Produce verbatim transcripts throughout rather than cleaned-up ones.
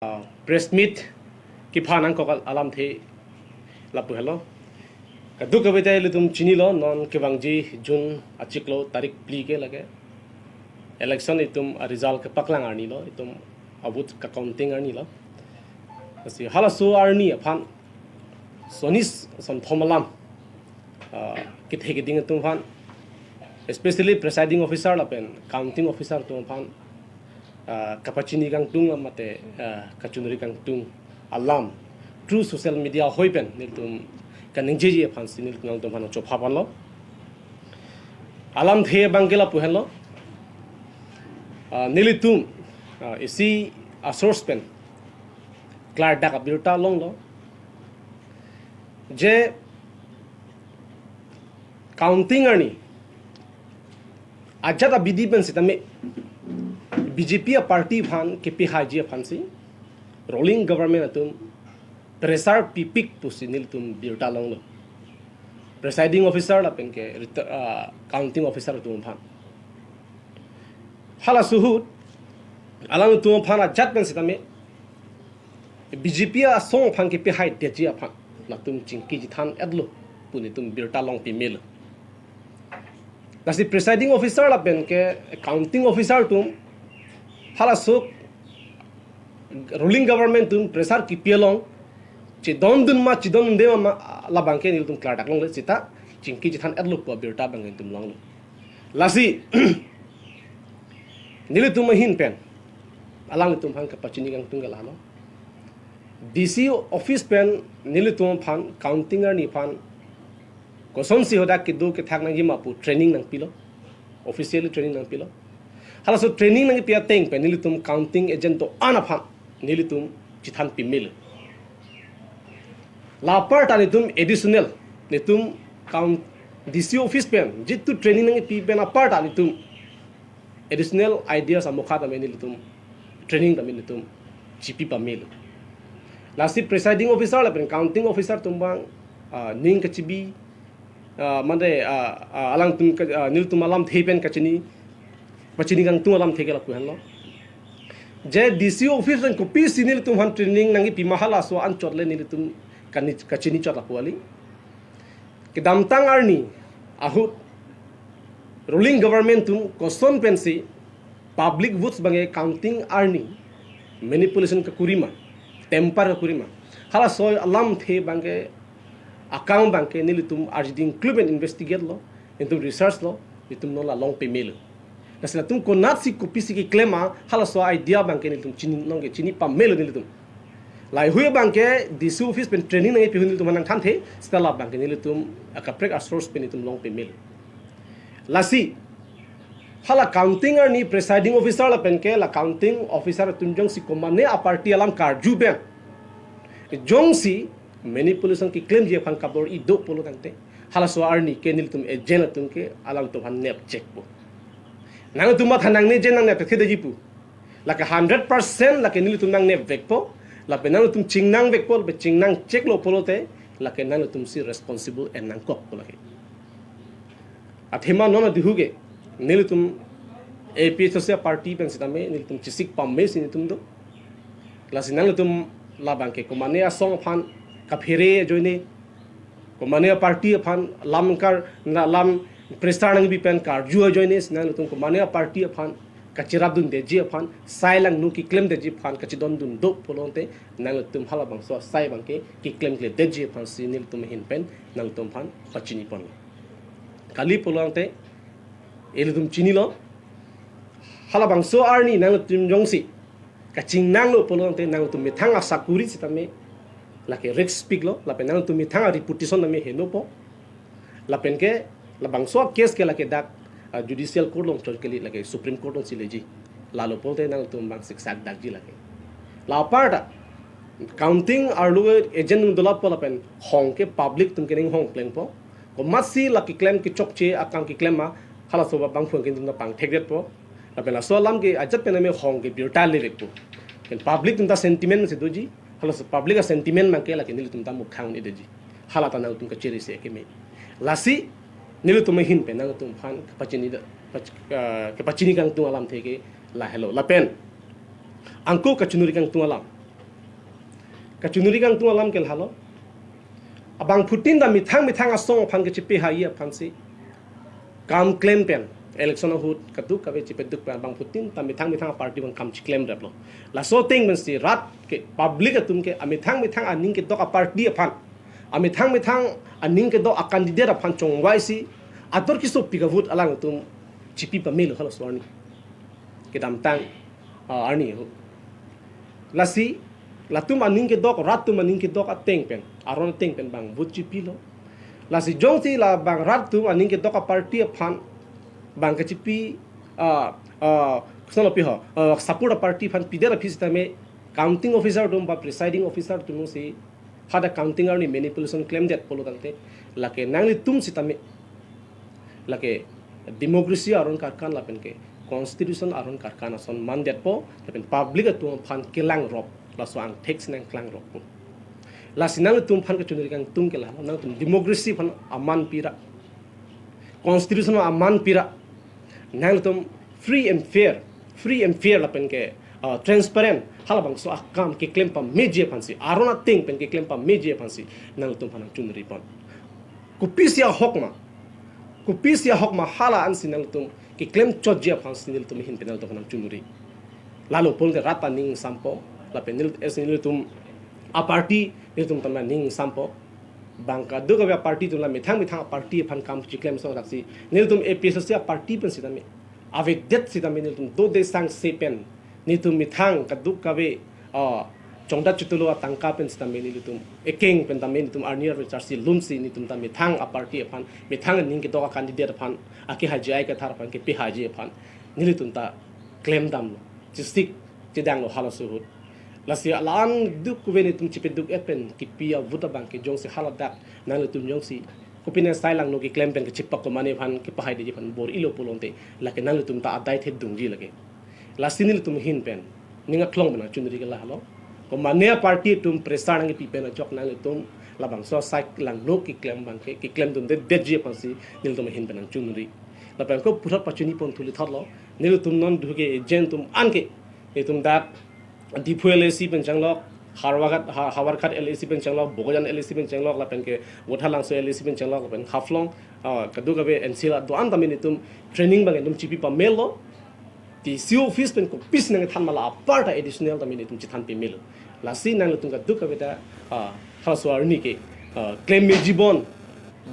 Ah, press meet kepha nangkok al-, alamthe lapu henlo. Kadokave ta ilitum chinilo, non kevangji June achiklo tarik phli ke lake election itum a-result kepaklang arni lo, itum a-vote ka-counting arni lo. Lasi halaso arni aphan, Sonit Sonthom alam, ah, kethe keding atum aphan, especially presiding officer lapen counting officer atum aphan, ah, kapachini kangtung mate, ah, kachiningri kangtung alam through social media ahoi pen nelitum kaningjeji aphansi nelitum nangtum aphan chopha ponlo. Alamthe abang ke lapu henlo. Ah, nelitum, ah, isi a-source pen klardak abirta longlo je counting arni ajat abidi pen sitame B J P a-party aphan kepihaiji aphansi ruling government atum pressure pipik pusi nelitum birta longlo. Presiding officer lapen ke reta-, ah, counting officer atum aphan. Halaso ahut alangtum aphan ajat pen sitame B J P asong aphan kepihai detji aphan latum chingki chethan etlo pu nelitum birta long pamelo. Lasi presiding officer lapen ke counting officer atum halaso ruling government atum pressure kepi along chedondun ma chedondunde ma, ma labang ke nelitum klardak longle seta chingki chethan etlo pu abirta abang nelitum longlo. Lasi nelitum ahin pen alangtum aphan kapachini kangtung ke lahelo. D C office pen nelitum aphan counting arni aphan kosonsi hadak kedo kethak nangji ma pu training nangpilo, officially training nangpilo. Halaso training nangpi ateng pen nelitum counting agent do-an aphan nelitum chethan pamelo. La apar ta nelitum additional, nelitum count D C office pen jitu training nangpi pen apar ta nelitum additional ideas amokha tame nelitum training tame nelitum chipi pamelo. Lasi presiding officer lapen counting officer atum abang, ah, ning kachibi, ah, mane, ah, ah, alangtum ka-, ah, nelitum alamthe pen kachini, pachini kangtung alamthe ke lapu henlo. Je D C office pen kopisi nelitum aphan training nangpi ma halaso anchot le nelitum kani-, kachini chot lapu kali. Kedamtang arni ahut ruling government atum koson pensi public votes abang ke counting arni manipulation kakuri ma, tamper kakuri ma, halaso alamthe abang ke akam abang ke nelitum arjuding klem pen investigate lo, nelitum research lo, nelitum non la long pamelo. Lasi latum konatsi kopisi keklem ma halaso idea abang ke nelitum chini nong ke chini pamelo nelitum. Laheihui abang ke D C office pen training nangpi ahut nelitum aphan nangthanthe, seta labang ke nelitum akaprek a-source pen nelitum long pamelo. Lasi hala counting arni presiding officer lapen ke la counting officer atum jongsi komane a-party alam karju pen jongsi manipulation keklemji aphan kabor-i do pulo tangte, halaso arni ke nelitum agent atum ke alangtum aphan nep chekpo. Nangtum matha nangne je nangnep thektheji pu. Lake hundred percent lake nelitum nangnep vekpo. Lapen nangtum chingnang vekpo, lapen chingnang cheklo pulote, lake nangtumsi responsible en nangkokpo lake. Athema non adihu ke nelitum A P H L C a-party pen sitame nelitum chesik pamesi nelitum do. Lasi nangtum labang ke komane asong aphan kaphere ajoine, komane a-party aphan lam kar na lam prestar nangpi pen karju ajoine, si nangtum komane a-party aphan kachirap dundeji aphan, sai langno keklem detji aphan kachedondun do pulote, nangtum halabangso asai abang ke keklemkle detji aphansi nelitum ahin pen nangtum aphan pachini ponlo. Kali pulote, ilitum chinilo, halabangso arni nangtum jongsi kachingnanglo pulote nangtum methang asakuri sitame lake risk piklo, lapen nangtum methang a-reputation tame henopo. Lapen ke labangso case ke lake dak, ah, judicial court along chot kali, lake Supreme Court alongsi leji. Lalo pulote nangtum abang siksak dakji lake. La apar ta counting arlo agent atum dolappo lapen hong ke public atum kening hong plengpo. Komatsi la keklem kechokche akam keklem ma halaso abang phone ke nelitum pangthekdetpo. Lapen laso alam ke ajat pen ame hong ke birta levekpo. Pen public atum ta sentiment si doji. Halaso public a-sentiment abang ke lake nelitum ta mukhang ni deji. Hala ta nangtum kachere si ekeme. Lasi nelitum ahin pen nangtum aphan kapachini da, pach-, ah, kapachini kangtung alamthe ke lahelo. Lapen angko kachiningri kangtung alam. Kachunri kangtung alam ke lahelo. Abangphutin ta methang methang asong aphan kechipehai aphansi kam klem pen, election ahut kadokave chipeduk pen abangphutin ta methang methang aparty aphan kam chiklemraplo. Laso ateng pensi rat ke public atum ke amethang methang aning kedok aparty aphan, amethang methang aning kedok acandidate aphan chongvaisi ator kesopik avote alangtum chipi pamelo halaso arni. Kedamtang, ah, arni ho. Lasi latum aning kedok, rat atum aning kedok ateng pen, aron ateng pen bang vote chipilo. Lasi jongsi labang rat atum aning kedok aparty aphan bang kechipi, ah, ah, kosonlo pi ho, ah, support aparty aphan pidet aphi sitame counting officer atum ba presiding officer atumsi hadak counting arni manipulation klemdet pulo tangte, lake nanglitum sitame lake democracy aron karkan lapen ke constitution aron karkan ason mandetpo, lapen public atum aphan kelangrop, laso angthek si nangklangrop. Lasi nanglitum aphan kachunri kangtung ke lahelo, nangtum democracy aphan aman pira, constitution aman pira, nangtum free and fair, free and fair lapen ke, uh, transparent halabangso akam keklem pameji aphansi, aron ateng pen keklem pameji aphansi nangtum aphan nangchunri pon. Kopisi ahok ma, kopisi ahok ma hala ansi nangtum keklem chotji aphansi nelitum ahin pen nangtum aphan nangchunri. Lalo pulote rat aning sampo, lapen nel-, es nelitum aparty nelitum tama ning sampo. Bang kadokave aparty atum la methang methang aparty aphan kam chiklem asong saksi. Nelitum A P H L C aparty pen sitame avedet sitame nelitum dode sangse pen, nelitum methang kadokave, ah, chongdat chotolo atangka pen sitame nelitum ekeng pen tame nelitum arni arve charsi lumsi nelitum tame methang aparty aphan, methang aning kedok acandidate aphan, akehai J I Kathar aphan, kepehaiji aphan nelitum ta klemdamlo, chesik chedanglo halaso ahut. Lasi alam dukkuve nelitum chipeduk-et pen kipi avote abang ke jongsi haladak nanglitum jongsi kopine sai langno keklem pen kechipak komane aphan kepahaidetji aphan bor-ilo pulote, lake nanglitum ta adai thedungji lake. Lasi nelitum ahin pen ning aklong pen nangchunri ke lahelo. Komane aparty atum pressure nangkepi pen ajok nanglitum labangso sai langno keklem abang ke, keklemdundedetji aphansi nelitum ahin pen nangchunri. Lapen ko puthot pachini pon thuli thotlo. Nelitum non duke agent atum anke, itum dak Diphu L A C pen changlok, Howraghat, Ha-, Howraghat L A C pen changlok, Bokajan L A C pen changlok, lapen ke Vothatlangso L A C pen changlok, lapen Haflong, ah, kadokave N C L A do-an tame nelitum training abang nelitum chipi pamelo. D C office pen kopisi nangthan ma la apar ta additional tame nelitum chethan pamelo. Lasi nanglitum kadokave ta, ah, halaso arni ke, ah, klemmeji bon.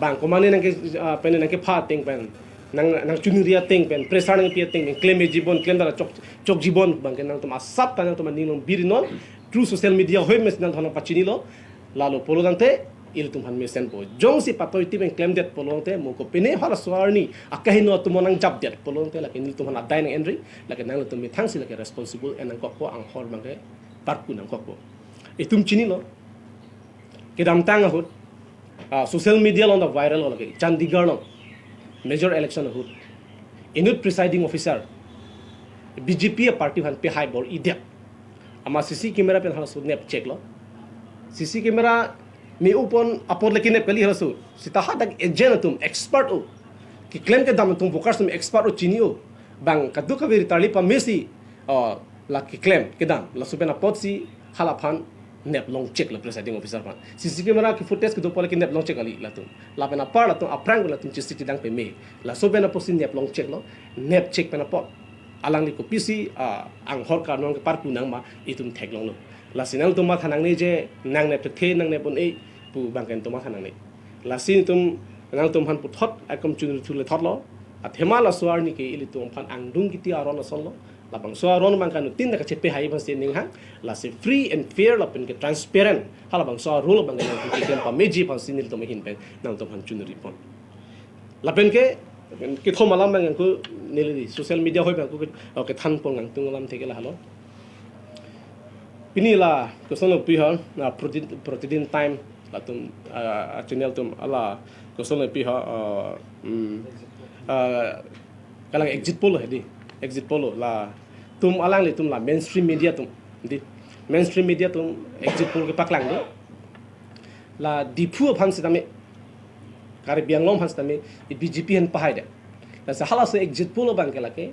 Bang komane nangke, ah, pen nangkepha ateng pen, nang, nangchunri ateng pen, pressure nangpi ateng pen, klemmeji bon, klemdara chok, chokji bon, bang ke nangtum asap ta nangtum aning along biri non, through social media ahoi mes nangtum aphan pachinilo, lalo pulo tangte, ilitum aphan mesenpo. Jongsi patoi ti pen klemdet pulo tangte, mo kopine halaso arni, akaheno atum nangjapdet pulo tangte, lake nelitum aphan adai nang-enri, lake nanglitum methangsi lake responsible en nangkokpo, anghor abang ke parku nangkokpo. Itum chinilo, kedamtang ahut, ah, social media along ta viral lo lake, Chandigarh along major election ahut inut presiding officer B J P aparty aphan pehai bor-idet. Amat C C camera pen halaso nep cheklo. C C camera me-o pon apor le kenep kali halaso. Seta hadak agent atum expert o, keklem kedam atum, voters atum expert o, chini o. Bang kadokave ritarli pamesi, ah, la keklem kedam, laso pen apotsi hala aphan nep long cheklo presiding officer aphan. C C camera ke footage kedo pu le kenep long chek kali latum. Lapen apar latum aphrang latum chisi chedang pame. Laso pen apotsi nep long cheklo, nep chek pen apot alangli kopisi, ah, anghor karno keparku nang ma itum theklonglo. Lasi nangtum matha nangne je nangnep thethe, nangnep un-e pu bang ke nangtum matha nangne. Lasi nelitum, nangtum aphan puthot akam chunri thule thotlo. Athema laso arni ke ilitum aphan angdung kiti aron asonlo. Labangso aron abang ke anuttin ta kachepehai aphansi ninghang. Lasi free and fair lapen ke transparent halabangso aron abang ke nangtum keklem pameji aphansi nelitum ahin pen nangtum aphan chunri pon. Lapen ke, kethom alam abang ko neli social media ahoi abang ko ke, oh, kethan pon kangtung alamthe ke lahelo. Pini la kosonlo pi ho, na Protidin, Protidin Time latum, ah, channel atum hala kosonlo pi ho, ah, hmm, ah, kalang exit poll hedi, exit poll latum alanglitum la mainstream media atum, di mainstream media atum exit poll kepaklang do. La Diphu aphan sitame, Karbi Anglong aphan sitame, B J P aphan pahaidet. Lasi halaso exit poll abang ke lake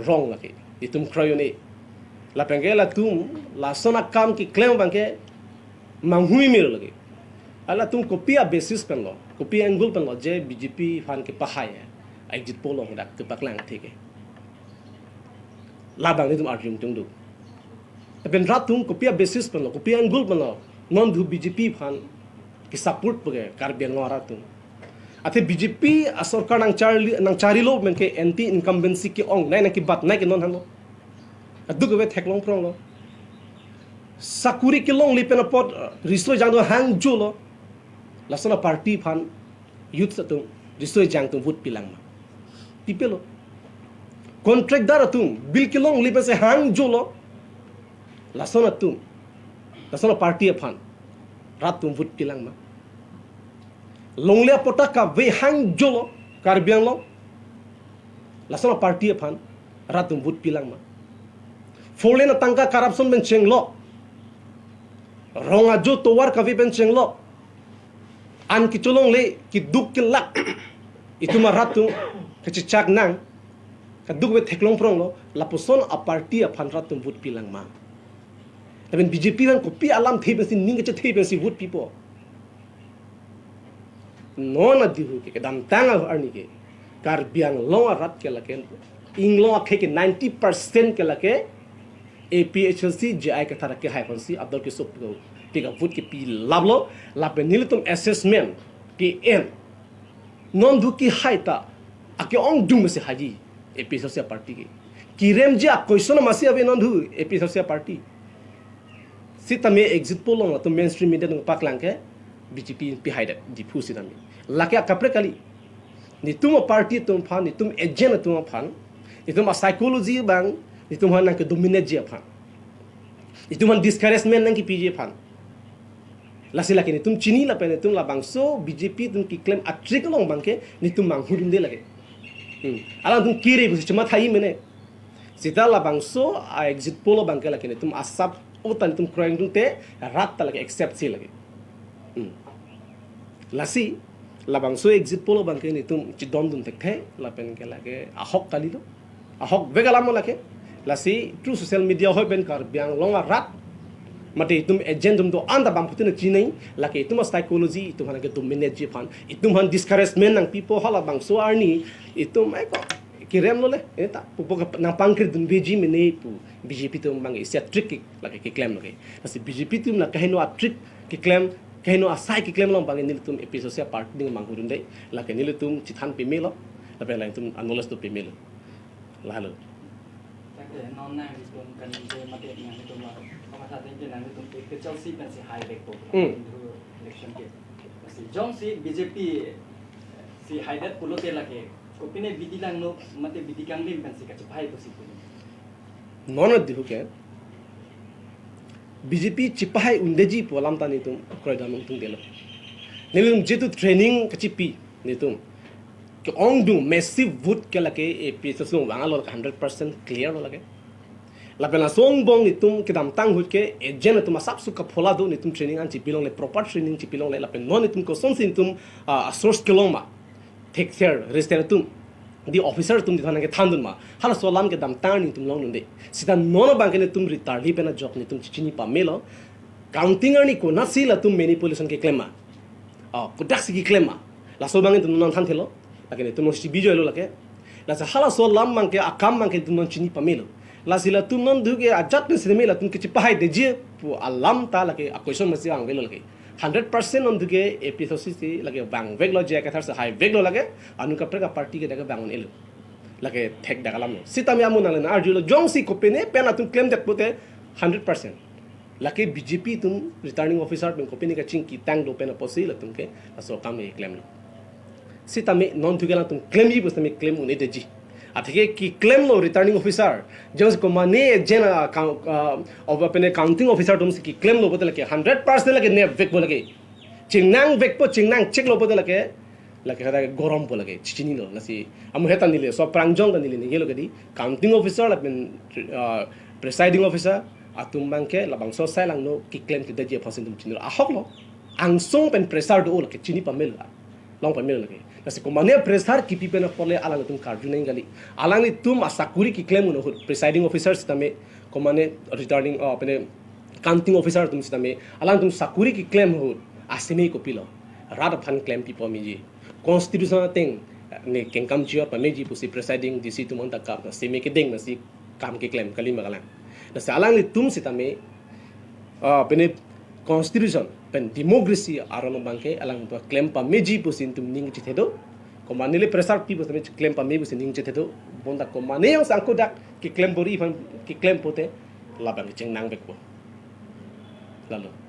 wrong lake, itum kroi un-e. Lapen ke latum lason akam keklem abang ke manghu meme lo lake. Halatum kopi a basis pen lo, kopi angle pen lo je B J P aphan kepahai, exit poll along dak kepaklang theke. Labang nelitum arjung tungduk. Lapen rat atum kopi a basis pen lo, kopi angle pen lo, non dhu B J P aphan kesupport pu ke Karbi Anglong arat atum. Athe B J P asorkar nangcharli, nangcharilo pen ke anti incumbency ke-ongnei, nangkebatnei ke non hanglo. Aduk ave theklong prong lo. Sakuri kelongle pen apot, eh, riso ejang do hangjo lo. Lason a party aphan youth atum, riso ejang atum vote pilang ma? Pipe lo. Contractdar atum bill kelongle pensi hangjo lo. Lason atum, lason a party aphan rat atum vote pilang ma? Longle apatta kave hangjo lo Karbi Anglong. Lason a party aphan rat atum vote pilang ma? Four lane atangka corruption pen chenglo. Rong ajo tovar kave pen chenglo. An kecholongle, keduk kelak, itum arat atum kachechak nang, kaduk ave theklong prong lo. Lapuson a party aphan rat atum vote pilang ma? Lapen B J P aphan kopi alamthe pensi, ning kachethe pensi vote pipo? Non adihu ke kedamtang arni ke Karbi Anglong arat ke lake, Inglong akhei ke ninety percent ke lake A P H L C J I Kathar akehai aphansi ador kesop ko pika vote kepi laplo. Lapen nelitum assessment ke-en, non dhu kehai ta ake-ongdung mesi haji A P H L C a party ke. Kiremji a question masi ave non dhu A P H L C a party. Sitame exit poll along atum mainstream media atum paklang ke B J P pihai det, Diphu sitame. Lake akaprek kali. Nelitum a party atum aphan, nelitum agent atum aphan, nelitum a psychology abang, nelitum aphan nangkedominate ji aphan, nelitum aphan discouragement nangkepiji aphan. Lasi lake nelitum chini lapen nelitum labangso B J P atum keklem a-trick along abang ke nelitum manghudunde lake. Hmm. Alangtum kere pusi chematha-i mene. Seta labangso a-exit poll abang ke lake nelitum asap utan nelitum kroidunde, rat ta lake accept si lake. Hmm. Lasi labangso exit poll abang ke nelitum chedondun thekthe lapen ke lake ahok kalilo. Ahokvek alam lo lake. Lasi through social media ahoi pen Karbi Anglong arat, mate itum agent atum do-an ta bangphutin chinine, lake itum a psychology, itum aphan kedominate ji aphan, itum aphan discouragement nangpipo, halabangso arni itum ai ko kirem lo le, eh, ta pupo ke nangpangkri dunveji mene pu B J P atum abang isi a-trick ke lake keklem lake. Lasi B J P atum la kaheno a-trick keklem, kaheno asai keklem along abang nelitum A P H L C a party aning manghudunde, lake nelitum chethan pamelo, lapen nelitum a-knowledge do pamelo. Lahelo. Tangte non nanglitum kaningje mate nanglitum la kamatha ateng ke nanglitum A P H L C pensi haivekpo. Hmm. Dhu election ke. Lasi jongsi B J P si haidet pulote lake kopine bidi langno mate bidi kanglim pensi kachepahai pusi pu? Non adihu ke B J P chepahai undeji pu alam ta nelitum kroidam ungtungdelo. Nelitum jitu training kachipi nelitum ke-ongdung massive vote ke lake A P H L C along vanglo, hundred percent clear lo lake. Lapen laso angbong nelitum kedamtang ahut ke agent atum asapso kaphola do, nelitum training an chipilongle, proper training chipilongle, lapen non nelitum kosonsi nelitum, ah, source kelong ma, thekser register atum, di officer atum di thanang kethandun ma, halaso alam kedamtang nelitum longdunde. Seta non abang ke nelitum ritarli pen ajok nelitum chichini pamelo. Counting arni konatsi latum manipulation keklem ma, ah, kodaksi keklem ma, laso abang nelitum non thanthe lo. Lake nelitum non chibi joilo lake. Lasi halaso alam abang ke, akam abang ke nelitum non chini pamelo. Lasi latum non dhu ke ajat pen sitame latum kechepahai deji pu alam ta lake a-question masi vangvelo lake. Hundred percent non dhu ke A P H L C si lake vangveklo, J I Kathar si haiveklo lake. Anut kaprek a party ke dak ke vang un-elo. Lake thekdak alam lo. Sitame amu nangli nang-arjulo, jongsi kopine pen atum klemdet pulote hundred percent lake B J P atum returning officer pen kopine kachingki tang do pen apotsi latum ke laso akam keklemlo. Sitame non dhu ke alangtum klemji pusitame klem un-edeji. Atheke keklemlo returning officer, jongsi komane agent, ah, count-, ah, of, ah, pene counting officer atumsi keklemlo pulote lake hundred percent lake nepvekpo lake. Chingnangvekpo, chingnangcheklo pulote lake, lake hata gorompo lake, chichinilo. Lasi amu heta neli, so prangjong ta neli ningjelo ke di, counting officer lapen, ah, presiding officer atum abang ke labangso asai langno keklem kedeji aphansi nelitum chinilo. Ahok lo, angsong pen pressure do lake, chini pamelo, long pamelo lake. Lasi komane pressure kipi pen apot le alangtum karju nang kali. Alangtum asakuri keklem un ahut, presiding officer sitame, komane returning, ah, pene counting officer atum sitame alangtum sakuri keklem ahut aseme kopilo, rat aphan klempi pameji, constitution ateng ne kengkam chior pameji pusi presiding D C atum anta kam aseme kedeng nasi kam keklem kali ma kalang. Lasi alanglitum sitame ah, pine constitution pen democracy aron abangke alang keklem pameji pusi itum ning chethedo. Komatne le pressure pi pusi klem pame pusi ning chethedo. Bonta komatne yang sangkudak keklem bor-i aphan keklem pote labang kechengnang vekpo. Lalo